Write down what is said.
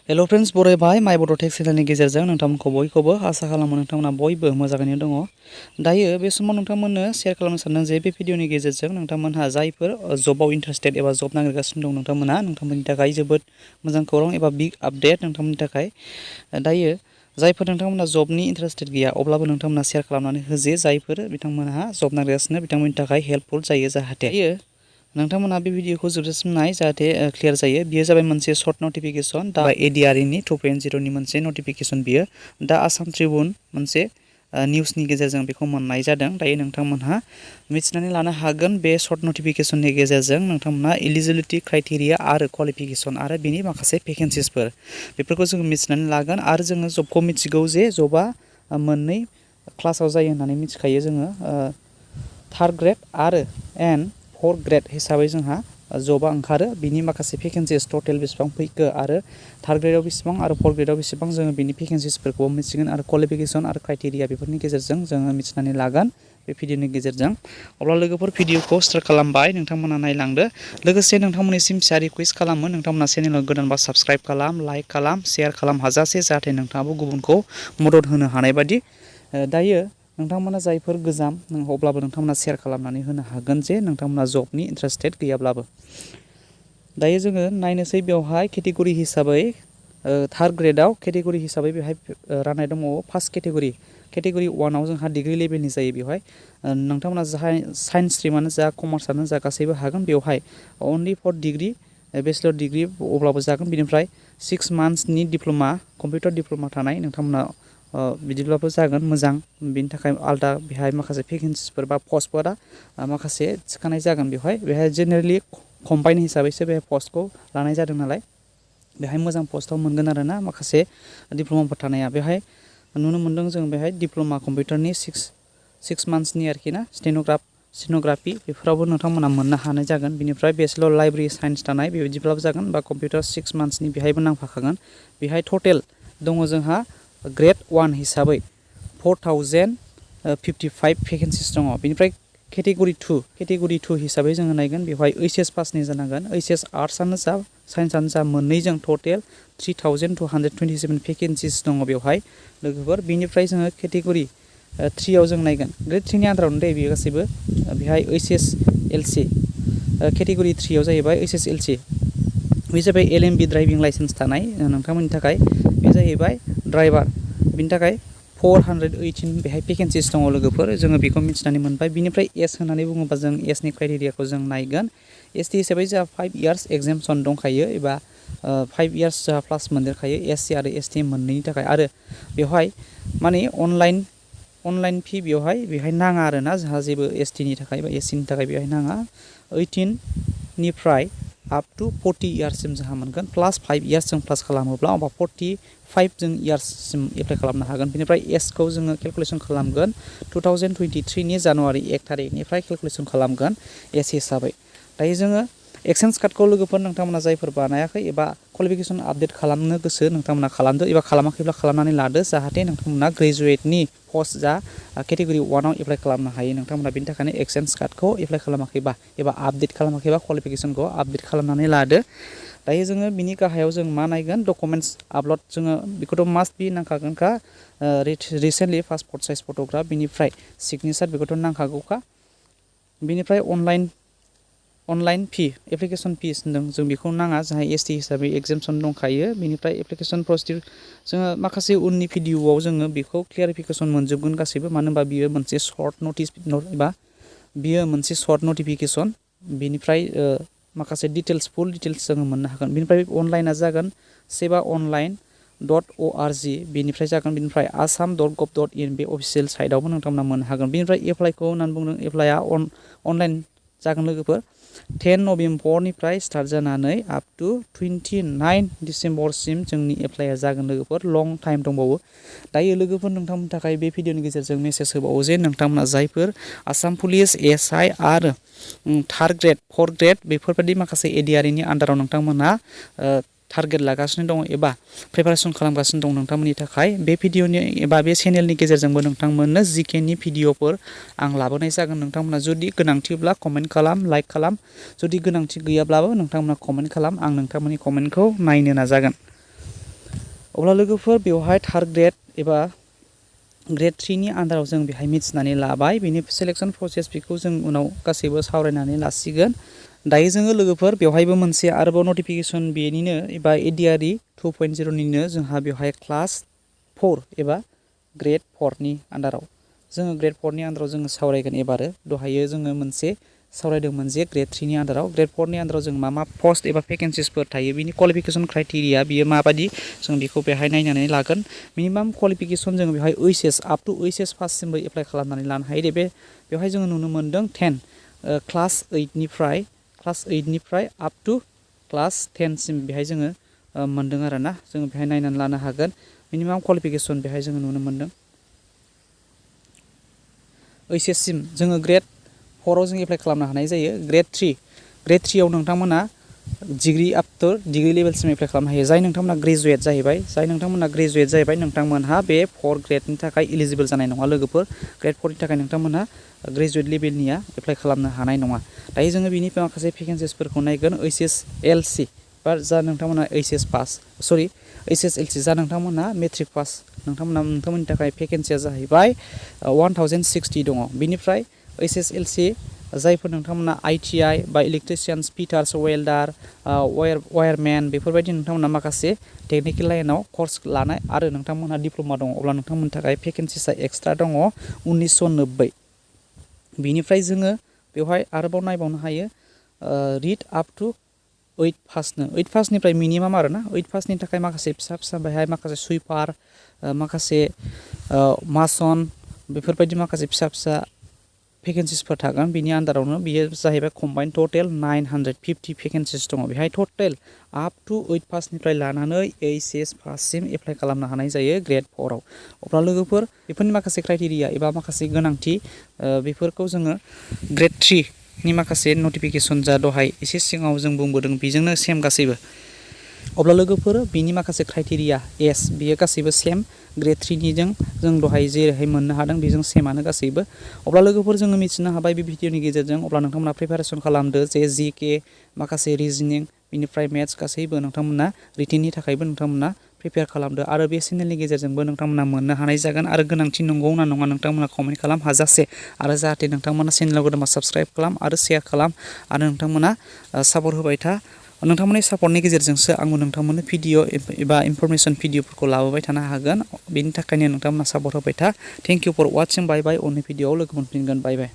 Hello friends बरायबाय माय बड' tech चेनेलनि गेजेरजों नोंथांमोनखौ बयखौबो आसा खालामो नोंथांमोना बयबो मोजाङैनो दङ। दायो बे समाव नोंथांमोननो शेयार खालामनो सानदों जे बे भिडिअनि गेजेरजों नोंथांमोनहा जायफोर जबाव इन्टारेस्टेड एबा जब नागिरगासिनो दं नोंथांमोननि थाखाय जोबोद मोजां खौरां एबा बिग आपडेट नोंथांमोननि थाखाय। दायो जायफोर नोंथांमोना जबनि इन्टारेस्टेड गैया अब्लाबो नोंथांमोना शेयार खालामनानै होजे जायफोर बिथांमोनहा जब नागिरगासिनो बिथांमोननि थाखाय हेल्पफुल जायो जाहाथे। नोंथांमोना बे भिडिअखौ जोबजासिम नाय जाहाथे क्लियर जायो। बियो जाबाय मोनसे सर्ट नटिफिकेशन दा ADRE नि 2.0 नि मोनसे नटिफिकेशन बियो दा आसाम ट्रिब्युन मोनसे निउसनि गेजेरजों बेखौ मोननाय जादों। दायो नोंथांमोनहा मिथिनानै लानो हागोन बे सर्ट नटिफिकेशननि गेजेरजों नोंथांमोनहा एलिजिबिलिटि क्राइटेरिया आरो क्वालिफिकेशन आरो बेनि माखासे भेकेन्सिसफोर बेफोरखौ जों मिथिनानै लागोन आरो जोङो जबखौ मिथिगौ जे जबा मोननै क्लासाव जायो होननानै मिथिखायो जोङो थार्ड ग्रेड आरो फोर्थ ग्रेड हिसाबै जोंहा जबा ओंखारो बिनि माखासे भेकेन्सिस टटेल बेसेबां फैखो आरो थार्ड ग्रेडआव बेसेबां आरो फोर्थ ग्रेडआव बेसेबां जोङो बिनि भेकेन्सिसफोरखौ मिथिगोन आरो क्वालिफिकेशन आरो क्राइटेरिया बेफोरनि गेजेरजों जोङो मिथिनानै लागोन बे भिडिअनि गेजेरजों। अब्ला लोगोफोर भिडिअखौ स्टार्ट खालामबाय नोंथांमोना नायलांदो। लोगोसे नोंथांमोननिसिम फिसा रिक्वेस्ट खालामो नोंथांमोना चेनेलाव गोदानबा साबस्क्राइब खालाम, लाइक खालाम, शेयार खालाम हाजासे जाहाथे नोंथाङाबो गुबुनखौ मदद होनो हानाय बायदि। दायो नोंथांमोना जायफोर गोजाम अब्लाबो नोंथांमोना शेयार खालामनानै होनो हागोन जे नोंथांमोना जबनि इन्टारेस्टेड गैयाब्लाबो। दायो जोङो नायनोसै बेवहाय केटेगरि हिसाबै थार्ड ग्रेडआव केटेगरि हिसाबै बेवहाय राननाय दङ फार्स्ट केटेगरि 1आव जोंहा डिग्री लेभेलनि जायो। बेवहाय नोंथांमोना साइन्स स्ट्रिमानो जा कमार्सआनो जा गासैबो हागोन बेवहाय only four degree bachelor degree अब्लाबो जागोन। बिनिफ्राय 6 मान्थ्सनि डिप्ल'मा कम्पिउटार डिप्ल'मा थानाय नोंथांमोना बिदिब्लाबो जागोन मोजां। बिनि थाखाय आलदा बेहाय माखासे भेकेन्सिसफोर बा पस्टफोरा माखासे थिखानाय जागोन। बेवहाय जेनेरेलि कम्बाइन हिसाबैसो बे पस्टखौ लानाय जादों नालाय बेहाय मोजां पस्टआव मोनगोन आरो ना माखासे डिप्ल'माफोर थानाया। बेहाय नुनो मोन्दों जों बेहाय डिप्ल'मा कम्पिउटारनि 6 मान्थ्सनि आरोखि ना स्टेन'ग्राफि बेफोरावबो नोंथांमोना मोननो हानाय जागोन। बिनिफ्राय बेचलर लाइब्रेरि साइन्स थानाय बेबायदिब्लाबो जागोन बा कम्पिउटार 6 मान्थ्सनि बेहायबो नांफाखागोन। बेहाय टटेल दङ जोंहा ग्रेड 1 हिसाबै 4055 भेकेन्सिस दङ। बेनिफ्राय केटेगरि 2 हिसाबै जोङो नायगोन बेवहाय HS पासनि जानांगोन। HS आर्ट्सआनो जा साइन्सआनो जा मोननैजों टटेल 3227 भेकेन्सिस दङ बेवहाय लोगोफोर। बिनिफ्राय जोङो केटेगरि 3आव जों नायगोन ग्रेड 3नि आन्दारावनो दे बेयो गासैबो। बेहाय HSLC केटेगरि 3आव जाहैबाय HSLC बे जाबाय LMB ड्राइभिं लाइसेन्स थानाय नोंथांमोननि थाखाय बे जाहैबाय ड्राइभार। बिनि थाखाय 418 बेहाय भेकेन्सिस दङ लोगोफोर जोङो बेखौ मिथिनानै मोनबाय। बिनिफ्राय एस होननानै बुङोबा जों एसनि क्राइटेरियाखौ जों नायगोन। ST हिसाबै जोंहा 5 इयार्स एगजेम्पसन दंखायो एबा 5 इयार्स जोंहा प्लास मोनदेरखायो SC आरो ST मोननैनि थाखाय। आरो बेवहाय माने अनलाइन फि बेवहाय नाङा आरो ना जोंहा जेबो STनि थाखाय बा SCनि थाखाय बेवहाय नाङा। 18 निफ्राय आप टु 40 इयार्ससिम जोंहा मोनगोन प्लास 5 इयार्स जों प्लास खालामोब्ला अबा 45 जों इयार्ससिम एप्लाइ खालामनो हागोन। बेनिफ्राय एजखौ जोङो केलकुलेसन खालामगोन 2023 नि जानुवारि 1 थारिखनिफ्राय केलकुलेसन खालामगोन एज हिसाबै। दायो जोङो एक्सेन्ज कार्डखौ लोगोफोर नोंथांमोना जायफोर बानायाखै एबा क्वालिफिकेसन आपडेट खालामनो गोसो नोंथांमोना खालामदो एबा खालामाखैब्ला खालामनानै लादो जाहाथे नोंथांमोना ग्रेजुवेटनि पस्ट जा केटेगरि 1आव एप्लाइ खालामनो हायो। नोंथांमोना बेनि थाखायनो एक्सेन्ज कार्डखौ एप्लाइ खालामाखैबा एबा आपडेट खालामाखैबा क्वालिफिकेसनखौ आपडेट खालामनानै लादो। दायो जोङो बिनि गाहायाव जों मा नायगोन डकुमेन्टस आपल'ड जोङो बेखौथ' मास्ट बि नांखागोनखा रिसेन्टलि पासपर्ट साइज फट'ग्राफ बिनिफ्राय सिगनेचार बेखौथ' नांखागौखा। बिनिफ्राय अनलाइन फि एप्लिकेसन फिस होनदों जों बेखौ नाङा जोंहा ST हिसाबै एगजेम्पसन दंखायो। बिनिफ्राय एप्लिकेसन प्रसिडिउर जोङो माखासे उननि भिडिअआव जोङो बेखौ क्लियारिफिकेसन मोनजोबगोन गासैबो मानो होनबा बियो मोनसे सर्ट नटिस एबा बियो मोनसे सर्ट नटिफिकेसन। बिनिफ्राय माखासे फुल डिटेल्स जोङो मोननो हागोन। बिनिफ्राय अनलाइना जागोन seva.online.org बेनिफ्राय जागोन। बिनिफ्राय assam.gov.in बे अफिसियेल साइटआवबो नोंथांमोना मोननो हागोन। बिनिफ्राय एप्लाइखौ होननानै बुंदों एप्लाइआ अनलाइन जागोन लोगोफोर 10 नभेम्बरनिफ्राय स्टार्ट जानानै आप टु 29 डिसेम्बरसिम जोंनि एप्लाइआ जागोन लोगोफोर लं टाइम दंबावो। दायो लोगोफोर नोंथांमोननि थाखाय बे भिडिअनि गेजेरजों मेसेज होबावो जे नोंथांमोना जायफोर आसाम पुलिस SI आरो थार्ड ग्रेड 4th ग्रेड बेफोरबायदि माखासे ADRE नि आन्दाराव नोंथांमोना टारगेट लागासिनो दङ एबा प्रिपारेसन खालामगासिनो दं नोंथांमोननि थाखाय बे भिडिअनि एबा बे चेनेलनि गेजेरजोंबो नोंथांमोननो जिकेनि भिडिअफोर आं लाबोनाय जागोन। नोंथांमोना जुदि गोनांथिब्ला कमेन्ट खालाम, लाइक खालाम, जुदि गोनांथि गैयाब्लाबो नोंथांमोना कमेन्ट खालाम, आं नोंथांमोननि कमेन्टखौ नायनो नाजागोन। अब्ला लोगोफोर बेवहाय थार्ड ग्रेड एबा ग्रेड 3 नि आन्दाराव जों बेहाय मिथिनानै लाबाय बेनि सिलेक्शन प्रसेस बेखौ जों उनाव गासैबो सावरायनानै लासिगोन दायो जोङो लोगोफोर बेवहायबो मोनसे आरोबाव नटिफिकेशन बेनिनो एबा ADRE 2.0 निनो जोंहा बेवहाय क्लास 4 एबा ग्रेड 4 नि आन्दाराव जोङो ग्रेड 4 नि आन्दाराव जोङो सावरायगोन एबारो दहायो जोङो मोनसे सावरायदोंमोन जे ग्रेड 3 नि आन्दाराव ग्रेड 4 नि आन्दाराव जों मा पस्ट एबा भेकेन्सिसफोर थायो बिनि क्वालिफिकेशन क्राइटेरिया बियो माबादि जों बेखौ बेहाय नायनानै लागोन मिनिमाम क्वालिफिकेशन जों बेहाय HS up to HS पाससिमबो apply खालामनानै लानो हायो दे बेवहाय जोङो नुनो मोनदों 10 क्लास 8 निफ्राय आप टु क्लास 10 सिम बेहाय जोङो मोनदों आरोना जोङो बेहाय नायनानै लानो हागोन मिनिमाम क्वालिफिकेशन बेहाय जोङो नुनो मोनदों ओइचएस सिम जोङो ग्रेड 4 आव जों एप्लाइ खालामनो हानाय जायो ग्रेड 3 आव नोंथांमोना डिग्री आफ्टर डिग्री लेभेलसिम एप्लाइ खालामनो हायो जाय नोंथांमोना ग्रेजुवेट जाहैबाय नोंथांमोनहा बे 4 ग्रेडनि थाखाय इलिजिबल जानाय नङा लोगोफोर ग्रेड 4 नि थाखाय नोंथांमोनहा ग्रेजुवेट लेभेलनिया एप्लाइ खालामनो हानाय नङा दायो जोङो बिनि माखासे भेकेन्सिसफोरखौ नायगोन HSLC बा जा नोंथांमोना HSLC जा नोंथांमोना मेट्रिक पास नोंथांमोननि थाखाय भेकेन्सिया जाहैबाय 1060 दङ बिनिफ्राय HSLC जायफोर नोंथांमोना ITI बा इलेक्ट्रिशियान्स फिटार्स वेल्डार वायारमेन बेफोरबायदि नोंथांमोना माखासे टेक्निकेल लाइनाव कर्स लानाय आरो नोंथांमोनहा डिप्ल'मा दङ अब्ला नोंथांमोननि थाखाय भेकेन्सिसा एक्सट्रा दङ 1990 बिनिफ्राय जोङो बेवहाय आरोबाव नायबावनो हायो रिड आप टु 8 पासनिफ्राय मिनिमाम आरोना 8 पासनि थाखाय माखासे फिसा बेहाय माखासे सुइपार माखासे मासन बेफोरबायदि माखासे फिसा भेकेन्सिसफोर थागोन बिनि आन्दारावनो बियो जाहैबाय कम्बाइन टटेल 950 भेकेन्सिस दङ बेहाय टटेल आप टु 8 पासनिफ्राय लानानै HS पाससिम एप्लाइ खालामनो हानाय जायो ग्रेड 4 आव अब्ला लोगोफोर बेफोरनि माखासे क्राइटेरिया एबा माखासे गोनांथि बेफोरखौ जोङो ग्रेड 3 नि माखासे नटिफिकेशन जा दहाय एसे सिगाङाव जों बुंबोदों बेजोंनो सेम गासैबो अब्ला लोगोफोर बिनि माखासे क्राइटेरिया बियो गासैबो सेम ग्रेड 3 निजों जों दहाय जेरैहाय मोननो हादों बेजों सेमानो गासैबो अब्ला लोगोफोर जोङो मिथिनो हाबाय बे भिडिअनि गेजेरजों अब्ला नोंथांमोना प्रिपारेसन खालामदो जे GK माखासे रिजनिं बिनिफ्राय मेथ्स गासैबो नोंथांमोना रिटेननि थाखायबो नोंथांमोना प्रिपेयार खालामदो आरो बे चेनेलनि गेजेरजोंबो नोंथांमोना मोननो हानाय जागोन आरो गोनांथि नंगौ ना नङा नोंथांमोना कमेन्ट खालाम हाजासे आरो जाहाथे नोंथांमोना चेनेलाव गोदानबा साबस्क्राइब खालाम आरो शेयार खालाम आरो नोंथांमोना सापर्ट होबाय था नोंथांमोननि सापर्टनि गेजेरजोंसो आंबो नोंथांमोननो भिडिअ एबा इनफरमेशन भिडिअफोरखौ लाबोबाय थानो हागोन बेनि थाखायनो नोंथांमोना सापर्ट होबाय था थेंक इउ फर वाचिं बाय बाय उननि भिडिअआव लोगो मोनफिनगोन बाय बाय